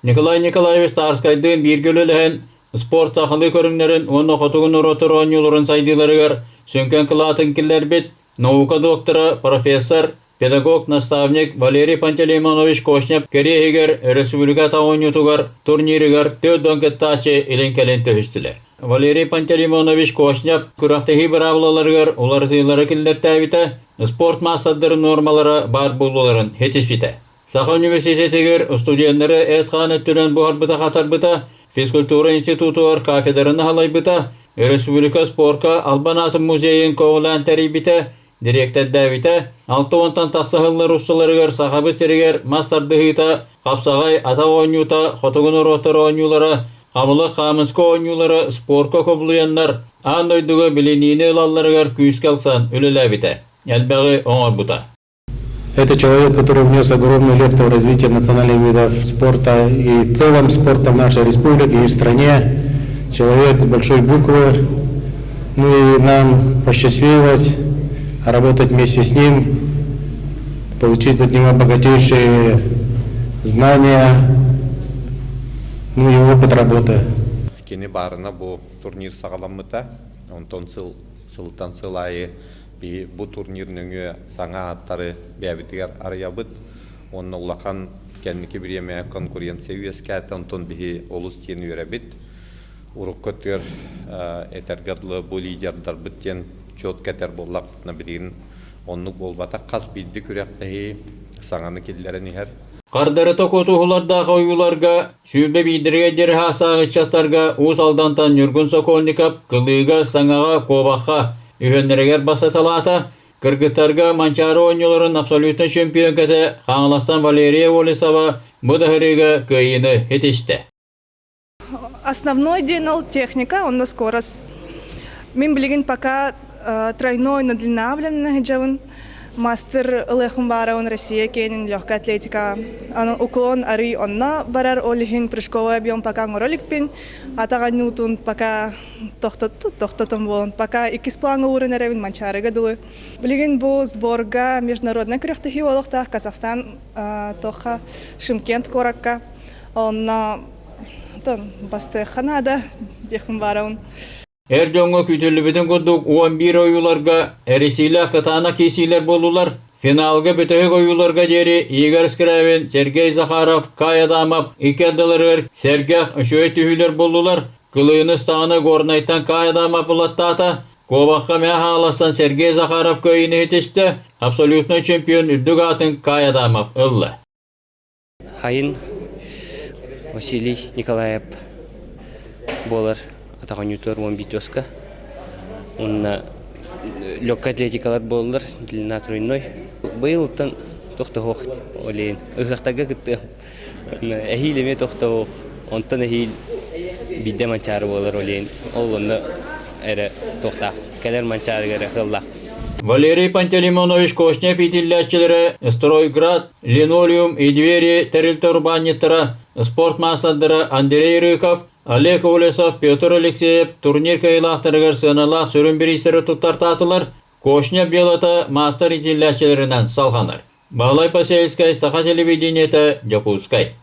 Николай Николаевич Тарскайдыын бииргэ үлэлэһэн, спорт сахалыы көрүҥнэрин уонна хотугу норуоттар оонньууларын сайдыыларыгар сүҥкэн кылаатын киллэрбит наука доктора, профессор, педагог-наставник Валерий Пантелеймонович Кошнев кэриэһигэр өрөспүүбүлүкэ атах оонньуутугар турнирыгар 40 кыттааччы илин-кэлин түһүстүлэр. Валерий Пантелеймонович Кошнев күрэхтэһии быраабылаларыгар уларытыылары киллэртээбитэ, спорт маастардарын нуормалара баар буолууларын ситиспитэ. Саха университетигэр студеннары эт-хаан өттүнэн буһарбыта-хатарбыта, физкультура институтугар кафедраны халайбыта, өрөспүүбүлүкэ спорка Албан аатын музейын көҕүлээн тэрийбитэ, дириэктэрдээбитэ, 60-тан тахса сыллар усталарыгар Сахабыт сиригэр мас тардыһыыта, хапсаҕай, атах оонньуута, хотугу норуоттар оонньуулара, хабылык хаамыска оонньуулара спорка кубулуйаннар аан дойдуга билиниини ылалларыгар күүскэ ылсан үлэлээбитэ, элбэҕи оҥорбута. Это человек, который внес огромную лепту в развитие национальных видов спорта и в целом спорта в нашей республике и в стране. Человек с большой буквы. Ну и нам посчастливилось работать вместе с ним, получить от него богатейшие знания, ну и опыт работы. Кини баарына бу турнир саҕаламмыта. Онтон сыл сылтан сыл аайы Биһи бу турнир нөҥүө саҥа ааттары бэйэбитигэр арыйабыт уонна улахан кэнники бириэмэ конкуренция үөскээтэ, онтон биһи олус диэн үөрэбит. Урукку өттүгэр этэргэ дылы бу лидердарбыт диэн четко этэр буоллахпытына билигин оннук буолбатах. Хас биирдии күрэхтэһии саҥаны киллэрэн иһэр. Хардарыта куотуһулардаах ойууларга 21-биирдэригэр диэри саастаах ыччаттарга Уус Алдантан Ньургун Сокольников кылыыга, саҥаҕа, куобахха үһүөннэригэр бастаталаата. Кыргыттарга Манчаары оонньууларын абсолютнай чөмпүйүөҥкэтэ Хаҥаластан Валерия Олесова бу да сырыыга кыайыыны ситистэ. Основной диэн ол техника, онно скорость. Мин билигин пока тройной на длина сылдьабын. Мастер ылыахпын баарабын Россия киэнин легкая атлетика. Аны уклон арый онно барар, ол иһин прыжковый объем пока оҥоро иликпин. Атах анньуутун пока тохтотон буолан, пока иккис плаҥҥа ууран эрэбин Манчаарыга дылы. Билигин бу сборга международнай күрэхтэһии олохтоох Казахстан тоха Шымкент куоракка. Онно бастыахха наада диэхпин баарабын. Эр дьоҥҥо күүтүллүбүтүн курдук 11 ойууларга эрисиилээх кытаанах киирсиилэр буоллулар. Финалга бүтэһик ойууларга диэри Игорь Скрябин, Сергей Захаров, Кай Адамов икки ардыларыгар сэргэх үчүгэй түһүүлэр буоллулар. Кылыыны ыстаҕаны Горнайтан Кай Адамов булаттаата. Куобахха мээ хааластан Сергей Захаров кыайыыны ситистэ. Абсолютнай чемпион үрдүк аатын Кай Адамов ылла. Хайын Василий Николаев буолар атах оонньуутугар 11 доска уонна легкая атлетикалар буоллар длина тройной. Быйылтан тохтоһуох олейн ыһыахтарга кыттыам. Эһиил эмиэ тохтоһуох. Онтон эһиил биирдэ манчаары буолар олейн. Ол онно эрэ туохтаах кэлэр манчаарыга эрэ кыаллаах. Валерий Пантелеймонович Кошнев иитиллээччилэрэ Стройград, Линолеум и двери тэрилтэ урбаанньыттара, спорт маастардара Андрей Рыков, Олег Олесов, Петр Алексеев турнир кыайыылаахтарыгар сыаналаах сүрүн бириистэри туттартаатылар, Кошнев дьыалата маастар иитиллээччилэринэн салҕанар. Баһылай Посельскай, Саха телевидениетэ, Дьокуускай.